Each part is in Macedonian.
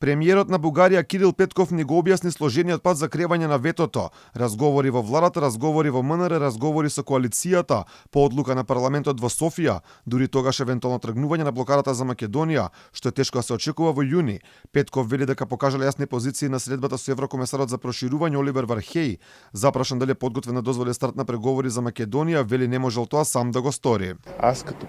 Премиерот на Бугарија Кирил Петков ни го објасни сложениот пат за кревање на ветото. Разговори во владата, разговори во МНР, разговори со коалицијата, по одлука на парламентот во Софија, дури тогаш евентуално тргнување на блокадата за Македонија, што е тешко да се очекува во јуни. Петков вели дека покажале јасни позиции на средбата со еврокомесарот за проширување Оливер Вархеј. Запрашан дали е подготвен да дозволи старт на преговори за Македонија, вели не можел тоа сам да го стори. Аз като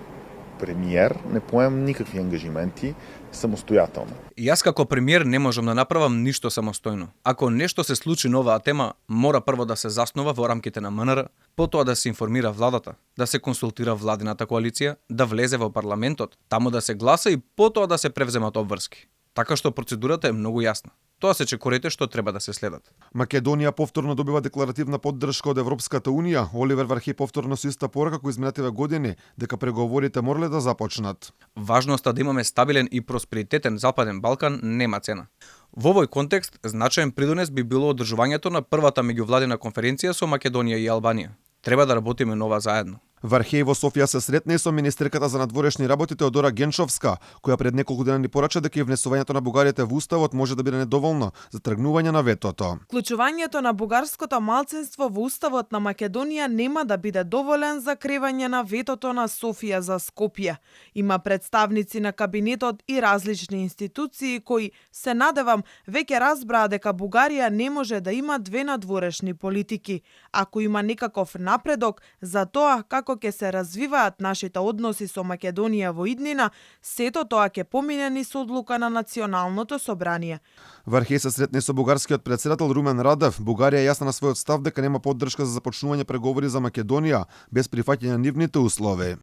премиер не поемам никакви ангажименти самостојателно. Јас како премиер не можам да направам ништо самостојно. Ако нешто се случи на оваа тема, мора прво да се заснова во рамките на МНР, потоа да се информира владата, да се консултира владината коалиција, да влезе во парламентот, таму да се гласа и потоа да се превземат обврски. Така што процедурата е многу јасна. Тоа се чекорите што треба да се следат. Македонија повторно добива декларативна поддршка од Европската унија. Оливер Вархеј повторно со иста порака кој изминативе години дека преговорите морале да започнат. Важноста да имаме стабилен и просперитетен Западен Балкан нема цена. Во овој контекст значаен придонес би било одржувањето на првата меѓувладина конференција со Македонија и Албанија. Треба да работиме нова заедно. Вархеј во Софија се сретна и со министерката за надворешни работи Теодора Генчовска, која пред неколку дена ни порача дека и внесувањето на Бугарија во уставот може да биде недоволно за тргнување на ветото. Вклучувањето на бугарското малцинство во уставот на Македонија нема да биде доволен за кревање на ветото на Софија за Скопје. Има представници на кабинетот и различни институции кои, се надевам, веќе разбраа дека Бугарија не може да има две надворешни политики. Ако има некаков напредок за тоа како ќе се развиваат нашите односи со Македонија во иднина, сето тоа ќе помине низ одлука на Националното собрание. Вархеј се сретна и со бугарскиот претседател Румен Радев. Бугарија е јасна на својот став дека нема поддршка за започнување преговори за Македонија без прифаќање на нивните услови.